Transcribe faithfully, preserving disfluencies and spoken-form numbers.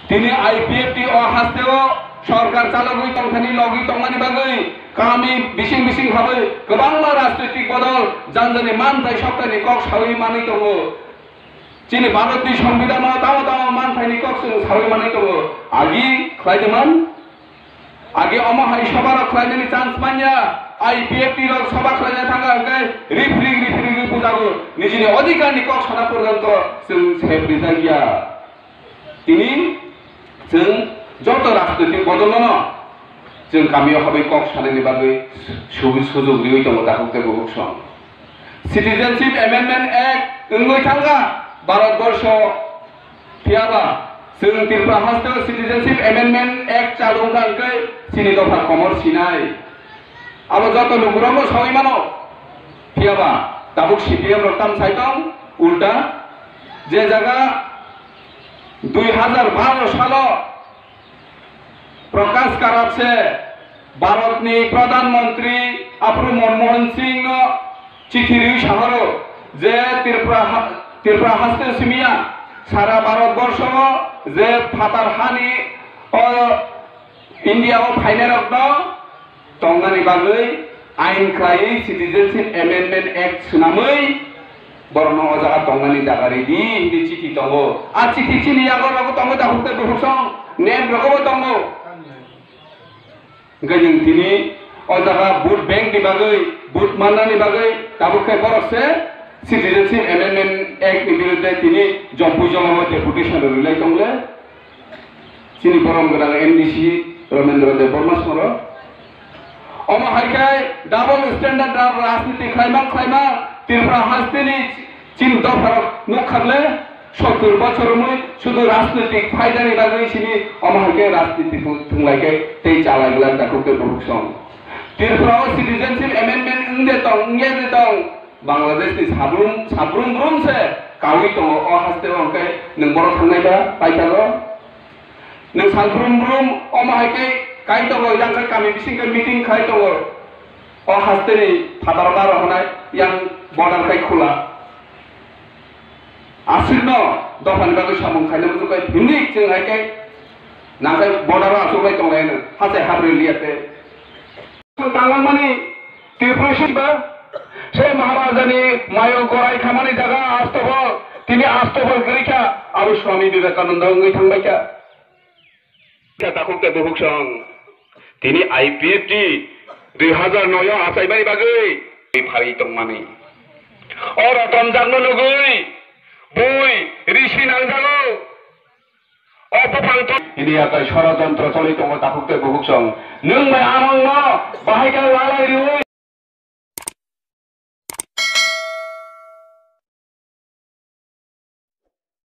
Tini I P F T o hasteo sorkar chalogwi tongthani logwi tongmani bagwi kami bising bising habai kwbangma rajnitik bodol janjani manthai sokthani kok sawi manwi tongo. Chini Bharatni Songbidanno tamo tamo manthaini kok chwng sawi manwi tongo. Agi khlai diman, agi omo hai sobarok khlainani chance manya, I P F T rok soba khlaina thangkha hwnkhe rifrig rifrigwi bujago, nijini odhikarni kok sana porjonto chwng sep rijak ya. Tini chwng joto rajnoitik bodolno chwng kamio habai kok sanani bagwi su-, sujok riwi tongo takhuk tei bukhuk song. Citizenship Amendment Act wngwi thangkha Bharat borsho, phiyaba chwng Tripura hasteo Citizenship Amendment Act chalu wngkha hwnkhe chini dopha komor sinai. Abo joto lukurokno sawi mano. Phiyaba tabuk C P M rok tam sai tong ulta je jaga dui hajar baro salo Prakash Karatse Bharatni Pradhan Mantri aphuru Manmohan Singhno chithi riwi sahoro je Tripura ha-, Tripura haste simiya sara Bharat borsho je phatar hani o India o phainairokno tongnani bagwi ain khlaiwi Citizenship Amendment Act swnamwi borokno o jaga tongnani jaga ridi hinwi chithi tongo. A chithi chini yago rogo tongo takhuk tei bukhuk song, net rogobo tongo. Hwnkhe nwng tini o jaga vote bank ni bagwi, vote mannani bagwi tabuk khe borok se Citizenship Amendment Act ni birudde tini Jompui jolao deputation rwlai tongle. Chini borom gwnang M D C Ramendra Debbarma songro. Omo hai khe double standard ra-, rajniti khlaima khlaima Tripura hasteni chini dopharok nukha le sottur bochor wngwi sudu rajnitik phaidani bagwi sini omo hai khe rajniti thung-, thunglai khe tei chalai glak takhuk tei bukhuk song. Tripura o citizenship amendment wngde tong, wngya de tong, Bangladesh ni sabrum, sabrum brum se kawi tongo o haste o, hwnkhe nwng borok thangnai ba paithago? Nwng sal brum brum omo hai khe kai tongo, yang khe kami bising khe meeting khai tongo. O haste ni phataro ma rohornai yang border khai khula. Aswkno dophani bagwi samung khaina muchung khe hinwi chwng hai khe nang khe border o achuk lai tong lai hwno. Hachai habrwi liya tei. Tangmani Tripura ba se Maharajani mayo gorai khamani jaga astobol, tini astobol kwrwi kha, abo Swami Vivekananda wngwi thangbai kha. Khe takhuk tei bukhuk song, tini I P F T dui hajar noi o achaimani bagwi phari tongmani. O rotonjakno nugwi bui risi nangjago. O buphang to- India kai sorojontro choli tongo takhuk tei bukhuk song. Nwng bai anwngno